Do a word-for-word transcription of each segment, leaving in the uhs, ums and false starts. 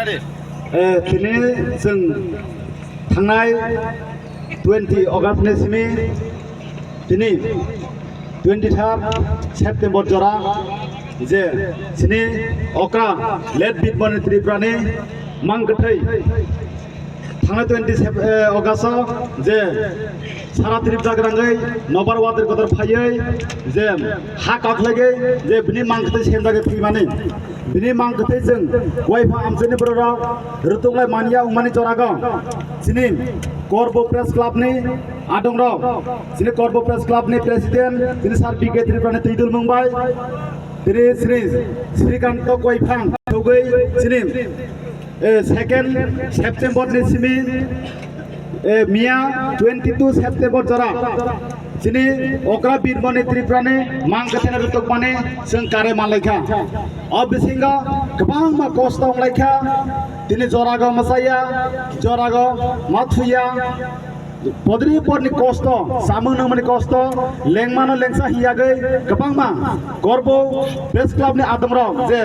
Eh, tini chwng thangnai twenty August ni simi tini twenty third September jora je chini okra late Birmani Tripura ni mang kwthwi thangnai twenty Sep-, eh, August o je sara trip jagrangwi nobar water kotor phaiwi je ha kaklaiwi je bini mang kwthwi semjagwi thwimani. Bini mang kwthwi chwng Koiphang amchaini bororok rwtwklai manya wngmani jorago chini Korbo Press Club ni adongrok, chini Korbo Press Club ni President, chini Sir B K Tripura ni twidul mungbai, tini chini Srikanto Koiphang thugwi chini, eh, second September ni simi eh, miya twenty two September jora chini okra Birmani Tripura ni mang kwthwino rwtwkmani chwng kare manlaikha. O bisingo kwbangma kosto wnglaikha, tini jorago mwsaya, jorago mathuya, podri porni kosto, samung nangmani kosto, lengmano lengsa hiyagwi kwbangma Korbo Press Club ni adongrok je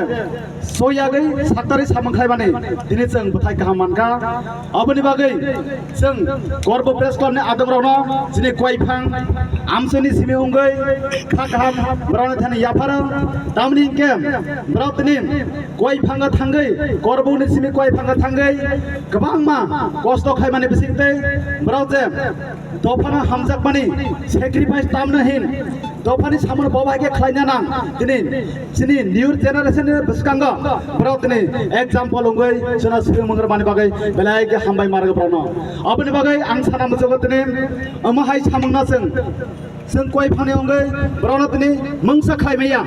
soyagwi saktari samung khlaimani tini chwng bwthai kaham mankha. Aboni bagwi chwng Korbo Press Club ni adongrokno chini Koiphang amchaini simi wngwi kha kaham borokni thani yapharo. Tamni hinkhe borok tini Koiphanga thangwi Korboni simi Koiphanga thangwi kwbangma kosto khaimani bisingtwi borok je dophano hamjakmani sacrifice tamna hin dophani samung bo bai khe khlaina nang tini chini new generation ni bwskango borok tini example wngwi chwngno swrwng mangrwmani bagwi belai khe hambai ma rwgo borokno. Aboni bagwi ang sana muchugo tini omo hai samungno chwng, chwng Koiphangni wngwi borokno tini mungsa khlai maya,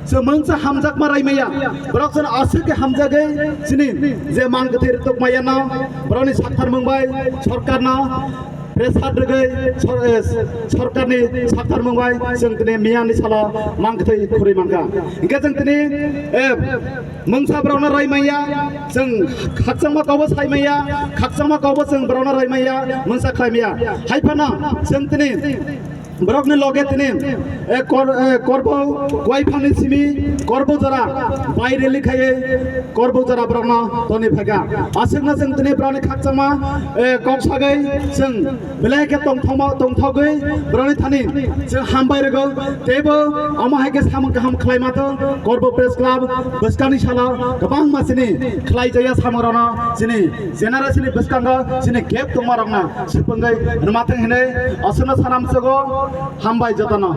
chwng mungsa hamjakma rai maya, borok chwng aswk khe hamjagwi chini je mang kwthwi rwtwk maya no borokni sakthar mungbai sorkarno pressure rwgwi sor-, eh, sorkarni sakthar mungbai chwng tini miyani salo mang kwthwi khurwi mankha. Hinkhe chwng tini, eh, mungsa borokno rai maya, chwng khakchangma kokbo sai maya, khakchangma kokbo chwng borokno rai maya, mungsa khlai maya. Hai phano chwng tini borokni loge tini, eh, kor-, eh, Korbo Koiphangni simi Korbo jora bai rally khaiwi Korbo jora borokno toni phaikha. Aswkno chwng tini borokni khakchangma, eh, kok sagwi chwng belai khe tongthokma, tongthogwi borokni thani chwng hambai rwgo. Teibo omo hai khe samung kaham khlai ma thung. Korbo Press Club bwskangni salo kwbangma chini khlai jaya samung rokno chini generation ni bwskango chini gap tongma rokno swpwngwi rwma thung hinwi aswkno sana muchugo. Hambai jotono.